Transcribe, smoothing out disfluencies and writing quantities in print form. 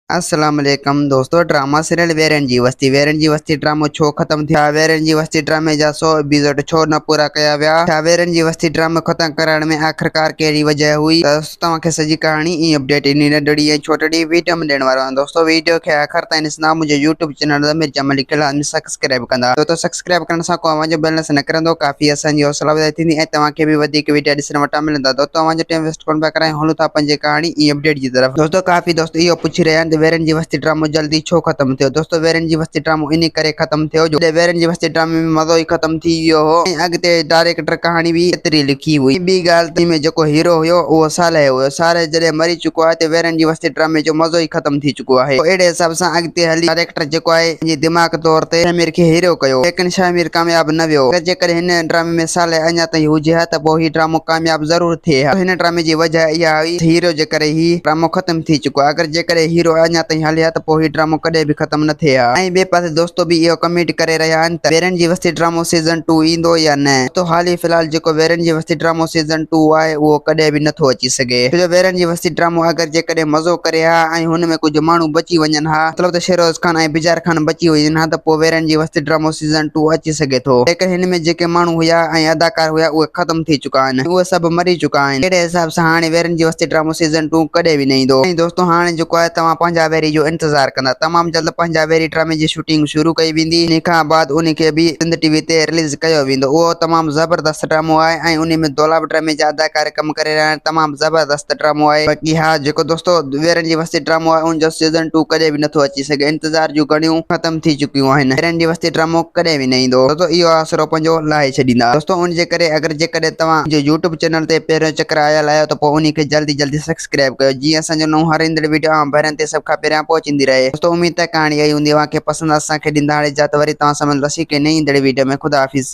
السلام عليڪم دوستو ڊراما سيريل ويرن جي وستي ويرن جي وستي ڊرامو ڇو ختم ٿيا ويرن جي وستي ڊرامي جا سو ايپيسوڊ ڇو نه پورا ڪيا ويا ڇا ويرن جي وستي ڊرامو ختم ڪرائڻ ۾ آخرڪار ڪهڙي وجه هئي ته دوستو توهان کي سڄي ڪهاڻي ۽ اپڊيٽ انهي ننڍڙي ۽ ڇوٽڙي ويڊيو ۾ ڏيڻ وارو آهيان دوستو ويڊيو کي آخر تائين ڏسندا منهنجو يوٽيوب چينل ضمير جمالي لکيل آهي سبسڪرائب ڪندا دوستو سبسڪرائب ڪرڻ سان ڪو اوهان جو بيلنس نه ڪرندو ڪافي اسان جي حوصلا افزائي ٿيندي ۽ توهان کي به وڌيڪ ويڊيا ڏسڻ وٽان ملندا دوستو اوهان جو ٽيم ويسٽ ڪونه پيا ڪرايون هلون ٿا پنهنجي ڪهاڻي ۽ اپڊيٽ جي طرف دوستو ڪافي دوست اهو پڇي رهيا آهن ته ويرن جي وستي ڊرامو جلدي ڇو ختم ٿيو دوستو ويرن جي وستي ڊرامو انهي ڪري ختم ٿيو جو ويرن جي وستي ڊرامي ۾ مزو ئي ختم ٿي ويو هو ۽ اڳتي ڊائريڪٽر ڪهاڻي به ايتري لکي هئي ٻي ڳالهه ته ان ۾ جيڪو هيرو هيو اهو صالح هيو صالح جڏهن مري چڪو آهي ته ويرن جي وستي ڊرامي جو مزو ئي ختم ٿي چڪو آهي پوء اهڙي حساب سان اڳتي هلي ڊائريڪٽر جيڪو آهي پنهنجي دماغ طور تي شاهمير کي هيرو ڪيو ليڪن شاهمير ڪامياب نه ويو اگر جيڪڏهن هن ڊرامي ۾ صالح اڃا تائين هجي ها ته پوء هي ڊرامو ڪامياب ضرور ٿئي ها هن ڊرامي جي وجهه اها هئي ته هيرو جي ڪري هي ڊرامو ختم ٿي چڪو آهي اگر جيڪڏهن هيرو اڃا تائين هلي ها ته پوء هي ڊرامو ڪڏهن به ختم نه ٿئي ها ۽ ٻئي پاسي دوستو به اهو ڪمينٽ ڪري رهيا آهن ته ويرن جي وستي ڊرامو سيزن ٽو ايندو يا نه دوستو حال ئي في الحال جيڪو ويرن جي وستي ڊرامو سيزن ٽو آهي اهو ڪڏهن به نٿو اچي سگهي ڇو جو ويرن جي وستي ڊرامو اگر جيڪڏهن مزو ڪري ها ۽ هن ۾ ڪجهه ماڻهو بچي وڃن ها مطلب ته شيروز خان ۽ بجار خان بچي وڃن ها ته پوء ويرن جي وستي ڊرامو سيزن ٽو اچي سگهي ٿو ليڪن هن ۾ جيڪي ماڻهو هيا ۽ اداڪار هيا اهي ختم ٿي چڪا آهن اهي سڀ مري چڪا آهن اهڙي حساب سان هاڻي ويرن جي وستي ڊرامو سيزن ٽو ڪڏهن به نه ايندو ۽ دوستو هاڻي جيڪو آهي توهان پنهنجا ويري جو انتظار ڪندا تمام جلد پنهنجا ويري ڊرامي جي شوٽنگ شروع ڪئي ويندي انهي کان بعد انهي کي به سنڌ ٽي وي تي رليز ڪيو ويندو اهو تمام زبردست ڊرامو آهي ۽ انهي ۾ دولاب ڊرامي جا اداڪار ڪم ڪري رهيا آهن تمام زبردست ڊرامو آهي باقي ها جيڪو دوستو ويرن جي وستي ڊرامو آهي ان جو سيزن ٽو ڪڏهن به نٿو اچي سگهي انتظار جون گهڙيون ختم ٿي چڪيون آهن ويرن جي وستي ڊرامو ڪڏهن به نه ايندو دوستو اهو آسرو پنهنجو لاهي ڇڏيندا دوستو ان جي ڪري اگر جيڪڏهن توهان منهنجي يوٽيوب چينل تي پهريون چڪر آيل آهيو ته پوء انهي کي جلدي جلدي سبسڪرائب ڪيو جيئن اسان جو نئون هر ايندڙ ويڊيو اوهان ڀائرن تي سڀ کان پهريان پهچندي رهي دوستو اميد ته ڪهاڻي آئي هوندي اوهان کي پسند اسان کي ڏيندا هاڻي اجازت وري توهان سان ملنداسين ڪنهن نئين ايندڙ ويڊيو ۾ خدا حافظ.